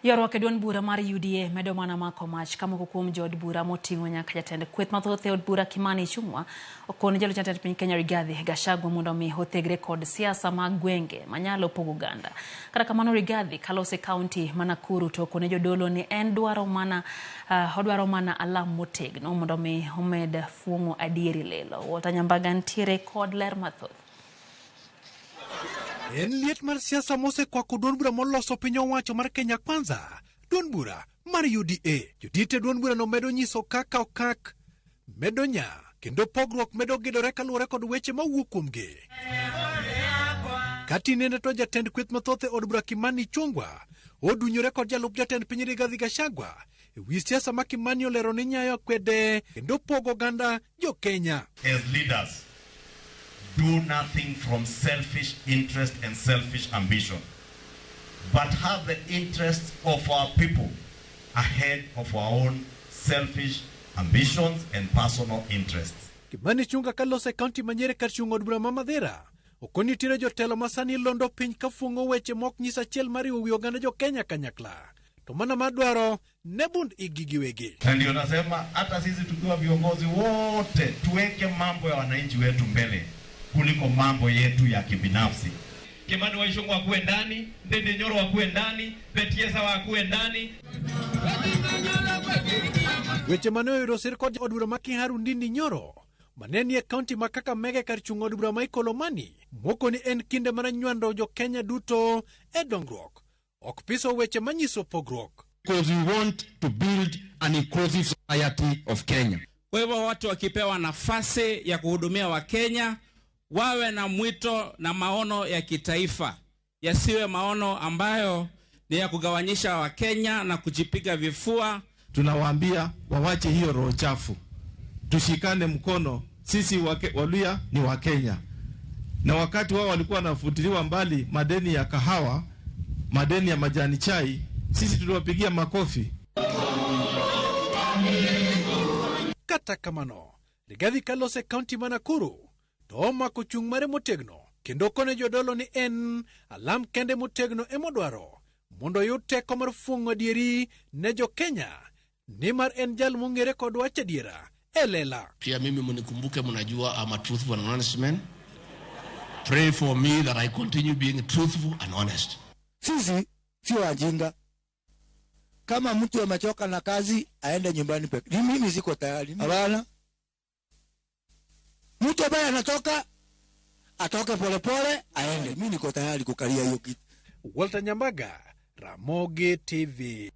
Ywaruok e duond bura mar UDA medo mana mako mach ka moko kuom jood bura moting'o nyaka jatend kweth mathoth e od bura Kimani Ichung'wa okone jalup jatend piny Kenya Rigathi Gachagua mondo omi othegre kod siasa mag gwenge manyalo pogo oganda. Kata kamano Rigathi kalose kaunti ma Nakuru to okone jodolo ni en dwaro mana odwaro mana alam motegno mondo omi omed fuong'o adieri lilo. Walter Nyambaga ntiere kod ler mathoth. En liet mar siasa mosekwako duond bura moloso piny owacho mar Kenya Kwanza, duond bura mar UDA. Jodit e duond burano medo nyiso kaka okak medo nya kendo pogruok medo gedore kaluwore kod weche mawuok kuomgi. Katinende to jatend kweth mathoth e od bura Kimani Ichung'wa odunyore kod jalup jatend piny Rigathi Gachagua e wi siasa ma Kimani olero ni nyayo akwede kendo pogo oganda jo Kenya. As leaders, do nothing from selfish interest and selfish ambition, but have the interests of our people ahead of our own selfish ambitions and personal interests. Kimani Ichung'wa kalose e kaunti ma Nyeri kar chung' od bura ma Mathira okoni nitiere jotelo ma sani londo piny ka fuong'o weche mok nyis achiel mar riwo wi oganda jo Kenya kanyakla to mana madwaro ne bund igi giwegi. Na ndio nasema hata sisi tukiwa viongozi wote tuweke mambo ya wananchi wetu mbele kuliko mambo yetu ya kibinafsi. Kimani wa Ichung'wa akuwe ndani, Ndindi Nyoro akuwe ndani, Beti wakuwe ndani. Weche mane oyudo sir kod od bura ma Kiharu Ndindi Nyoro mane nie kaunti ma Kakamega kar chung' od bura ma Ikolomani moko ni en kinde mar nywando jo Kenya duto e dongruok ok piso weche manyiso pogruok. Because we want to build an inclusive society of Kenya. Kwa hivyo watu wakipewa nafasi ya kuhudumia Wakenya wawe na mwito na maono ya kitaifa, yasiwe maono ambayo ni ya kugawanyisha Wakenya na kujipiga vifua. Tunawaambia wawache hiyo roho chafu, tushikane mkono. Sisi Waluya ni Wakenya, na wakati wao walikuwa wanafutiliwa mbali madeni ya kahawa, madeni ya majani chai, sisi tuliwapigia makofi. Kata kamano, Rigathi kalose e kaunti ma Nakuru to omako chung' mare motegno kendo kone jodolo ni en alam kende motegno emodwaro mondo oyud teko mar fuong'o adieri ne jo Kenya nimar en jal mong'ere kod wach adiera e lela. Pia mimi mnikumbuke, mnajua I'm a truthful and honest man. Pray for me that I continue being truthful and honest. Sisi sio wajinga. Kama mtu amechoka na kazi aende nyumbani peke. Ni mimi siko tayari. Hapana. Mtu ambaye anatoka atoke polepole aende. Mimi niko tayari kukalia hiyo kitu. Walter Nyambaga, Ramogi TV.